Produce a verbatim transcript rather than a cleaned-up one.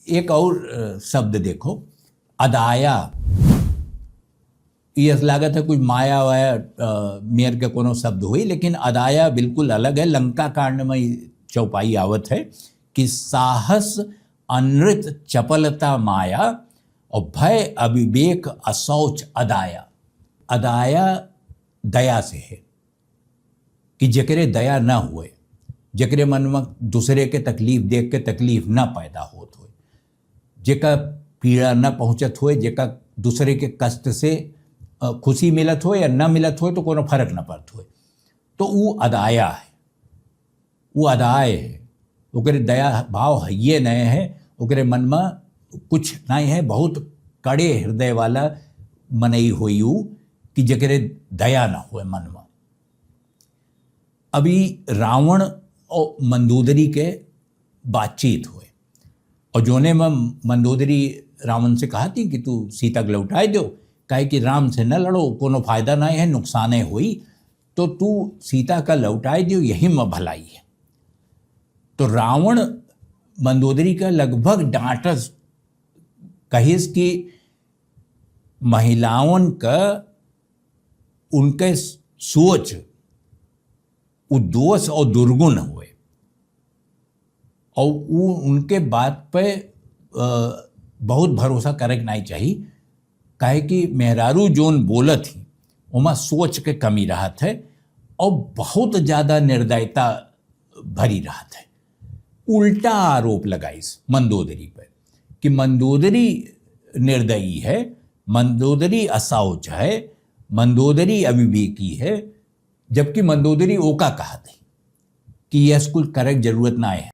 एक और, अ, शब्द देखो, अदाया। ये लागत है कुछ माया वाया, अ, मेर के कोनो शब्द होई, लेकिन अदाया बिल्कुल अलग है। लंका कांड में ई चौपाई आवत है कि साहस अनृत चपलता माया और भय अविवेक असौच अदाया। अदाया दया से है कि जेकरे दया न होए, जेकरे मन में दूसरे के तकलीफ देख के तकलीफ न पैदा होत होए, जेका पीड़ा न पहुँचत होए, जेका दूसरे के कष्ट से, अ, खुशी मिलत होए या न मिलत होए तो कोनो फर्क न पड़त होए, तो ऊ अदाया है, ऊ अदाय है। ओकरे दया भाव हइये नहीं है, ओकरे मन में कुछ नहीं है, बहुत कड़े हृदय वाला मनई होई ऊ कि जेकरे दया न होए मन में। अभी रावण और मंदोदरी के बातचीत होए और जोने में मंदोदरी रावण से कहा थी कि तू सीता के लौटाए दो, काहे कि राम से न लड़ो, कोनो फायदा नहीं है, नुकसाने होई, तो तू सीता का लौटाए दो, यही में भलाई है। तो रावण मंदोदरी का लगभग डांटस, कहिस कि महिलावन का उनके सोच उ दोष और दुर्गुण होए और उ उनके बात पे, अ, बहुत भरोसा करे के नहीं चाहिए, काहे कि मेहरारू जोन बोलत ही ओमा सोच के कमी रहत है और बहुत ज्यादा निर्दयता भरी रहत है। उल्टा आरोप लगाइस मंदोदरी पे कि मंदोदरी निर्दयी है, मंदोदरी असाउच है, मंदोदरी अविवेकी है, जबकि मंदोदरी ओका कहत है कि यह कुल करे के जरूरत ना है।